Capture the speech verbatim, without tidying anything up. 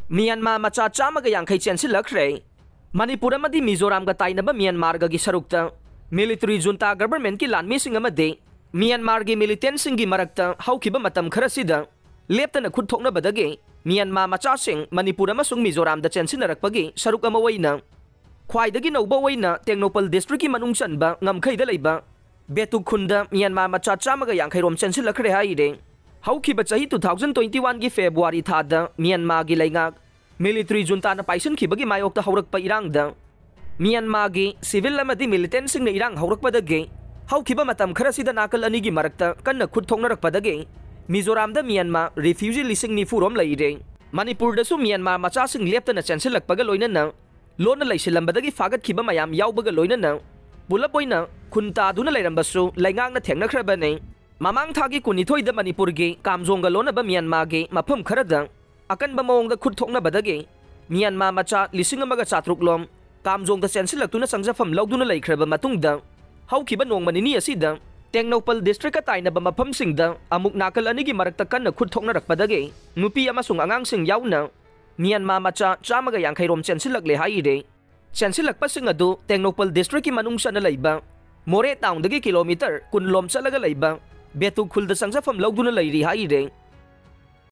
Myanmar ꯃꯆꯥ ꯆꯥꯝꯃꯒ ꯌꯥꯡꯈꯩ ꯆꯦꯟꯁꯤꯜꯂꯛꯈ꯭ꯔꯦ꯫ ꯃꯅꯤꯄꯨꯔ ꯑꯃꯗꯤ ꯃꯤꯖꯣꯔꯥꯝꯒ ꯇꯥꯏꯅꯕ ꯃ꯭ꯌꯥꯟꯃꯥꯔꯒꯒꯤ ꯁꯔꯨꯛꯇ ꯃꯤꯂꯤꯇꯔꯤ ꯖꯨꯟꯇꯥ ꯒꯕꯔꯃꯦꯟꯠꯀꯤ ꯂꯥꯟꯃꯤꯁꯤꯡ ꯑꯃꯗꯤ ꯃ꯭ꯌꯥꯟꯃꯥꯔꯒꯤ ꯃꯤꯂꯤꯇꯦꯟꯠꯁꯤꯡꯒꯤ ꯃꯔꯛꯇ ꯍꯧꯈꯤꯕ ꯃꯇꯝ ꯈꯔꯁꯤꯗ ꯂꯦꯞꯇꯅ ꯈꯨꯠ ꯊꯣꯛꯅꯕꯗꯒꯤ ꯃ꯭ꯌꯥꯟꯃꯥꯔ ꯃꯆꯥꯁꯤꯡ ꯃꯅꯤꯄꯨꯔ ꯑꯃꯁꯨꯡ ꯃꯤꯖꯣꯔꯥꯝꯗ ꯆꯦꯟꯁꯤꯟꯅꯔꯛꯄꯒꯤ ꯁꯔꯨꯛ ꯑꯃ ꯑꯣꯏꯅ ꯈ꯭ꯋꯥꯏꯗꯒꯤ ꯅꯧꯕ ꯑꯣꯏꯅ ꯇꯦꯡꯅꯧꯄꯜ ꯗꯤꯁꯇ꯭ꯔꯤꯛꯀꯤ ꯃꯅꯨꯡ ꯆꯟꯕ ꯉꯝꯈꯩꯗ ꯂꯩꯕ ꯕꯦꯇꯨꯛ ꯈꯨꯟꯗ ꯃ꯭ꯌꯥꯟꯃꯥꯔ ꯃꯆꯥ ꯆꯥꯝꯃꯒ ꯌꯥꯡꯈꯩ ꯔꯣꯝ ꯆꯦꯟꯁꯤꯜꯂꯛꯈ꯭ꯔꯦ ꯍꯥꯏꯔꯦ꯫ ꯍꯧꯈꯤꯕ ꯆꯍꯤ two thousand twenty one ꯒꯤ ꯐꯦꯕ꯭ꯔꯨꯋꯥꯔꯤ ꯊꯥꯗ ꯃ꯭ꯌꯥꯟꯃꯥꯔꯒꯤ ꯂꯩꯉꯥꯛ ꯃꯤꯂꯤꯇꯔꯤ ꯖꯨꯟꯇꯥꯅ ꯄꯥꯏꯁꯤꯟꯈꯤꯕꯒꯤ ꯃꯥꯌꯣꯛꯇ ꯍꯧꯔꯛꯄ ꯏꯔꯥꯡꯗ ꯃ꯭ꯌꯥꯟꯃꯥꯔꯒꯤ ꯁꯤꯚꯤꯜ ꯑꯃꯗꯤ ꯃꯤꯂꯤꯇꯦꯟꯠꯁꯤꯡꯅ ꯏꯔꯥꯡ ꯍꯧꯔꯛꯄꯗꯒꯤ ꯍꯧꯈꯤꯕ ꯃꯇꯝ ꯈꯔꯁꯤꯗ ꯅꯥꯀꯜ ꯑꯅꯤꯒꯤ ꯃꯔꯛꯇ ꯀꯟꯅ ꯈꯨꯠ ꯊꯣꯛꯅꯔꯛꯄꯗꯒꯤ ꯃꯤꯖꯣꯔꯥꯝꯗ ꯃ꯭ꯌꯥꯟꯃꯥꯔ ꯔꯤꯐ꯭ꯌꯨꯖꯤ ꯂꯤꯁꯤꯡ ꯅꯤꯐꯨ ꯔꯣꯝ ꯂꯩꯔꯦ꯫ ꯃꯅꯤꯄꯨꯔꯗꯁꯨ ꯃ꯭ꯌꯥꯟꯃꯥꯔ ꯃꯆꯥꯁꯤꯡ ꯂꯦꯞꯇꯅ ꯆꯦꯟꯁꯤꯜꯂꯛꯄꯒ ꯂꯣꯏꯅꯅ ꯂꯣꯟꯅ ꯂꯩꯁꯤꯜꯂꯝꯕꯗꯒꯤ ꯐꯥꯒꯠꯈꯤꯕ ꯃꯌꯥꯝ ꯌꯥꯎꯕꯒ ꯂꯣꯏꯅꯅ ꯄꯨꯂꯞ ꯑꯣꯏꯅ ꯈꯨꯟ ꯇꯥꯗꯨꯅ ꯂꯩꯔꯝꯕꯁꯨ ꯂꯩꯉꯥꯛꯅ ꯊꯦꯡꯅꯈ꯭ꯔꯕꯅꯤ꯫ ꯃꯃꯥꯡ ꯊꯥꯒꯤ ꯀꯨꯟꯅꯤꯊꯣꯏꯗ ꯃꯅꯤꯄꯨꯔꯒꯤ ꯀꯥꯝꯖꯣꯡꯒ ꯂꯣꯟꯅꯕ ꯃ꯭ꯌꯥꯟꯃꯥꯔꯒꯤ ꯃꯐꯝ ꯈꯔꯗ ꯑꯀꯟꯕ ꯃꯑꯣꯡꯗ ꯈꯨꯠ ꯊꯣꯛꯅꯕꯗꯒꯤ ꯃ꯭ꯌꯥꯟꯃꯥꯔ ꯃꯆꯥ ꯂꯤꯁꯤꯡ ꯑꯃꯒ ꯆꯥꯇ꯭ꯔꯨꯛ ꯂꯣꯝ ꯀꯥꯝꯖꯣꯡꯗ ꯆꯦꯟꯁꯤꯜꯂꯛꯇꯨꯅ ꯆꯪꯖꯐꯝ ꯂꯧꯗꯨꯅ ꯂꯩꯈ꯭ꯔꯕ ꯃꯇꯨꯡꯗ ꯍꯧꯈꯤꯕ ꯅꯣꯡꯃ ꯅꯤꯅꯤ ꯑꯁꯤꯗ ꯇꯦꯡꯅꯧꯄꯜ ꯗꯤꯁꯇ꯭ꯔꯤꯛꯀ ꯇꯥꯏꯅꯕ ꯃꯐꯝꯁꯤꯡꯗ ꯑꯃꯨꯛ ꯅꯥꯀꯜ ꯑꯅꯤꯒꯤ ꯃꯔꯛꯇ ꯀꯟꯅ ꯈꯨꯠ ꯊꯣꯛꯅꯔꯛꯄꯗꯒꯤ ꯅꯨꯄꯤ ꯑꯃꯁꯨꯡ ꯑꯉꯥꯡꯁꯤꯡ ꯌꯥꯎꯅ ꯃ꯭ꯌꯥꯟꯃꯥꯔ ꯃꯆꯥ ꯆꯥꯝꯃꯒ ꯌꯥꯡꯈꯩ ꯔꯣꯝ ꯆꯦꯟꯁꯤꯜꯂꯛꯂꯦ ꯍꯥꯏꯔꯦ꯫ ꯆꯦꯟꯁꯤꯜꯂꯛꯄꯁꯤꯡ ꯑꯗꯨ ꯇꯦꯡꯅꯧꯄꯜ ꯗꯤꯁꯇ꯭ꯔꯤꯛꯀꯤ ꯃꯅꯨꯡ ꯆꯟꯅ ꯂꯩꯕ ꯃꯣꯔꯦ ꯇꯥꯎꯟꯗꯒꯤ ꯀꯤꯂꯣꯃꯤꯇꯔ ꯀꯨꯟ ꯂꯣꯝ ꯆꯠꯂꯒ ꯂꯩꯕ ꯕꯦꯇꯨ ꯈꯨꯜꯗ ꯆꯪꯖꯐꯝ ꯂꯧꯗꯨꯅ ꯂꯩꯔꯤ ꯍꯥꯏꯔꯦ꯫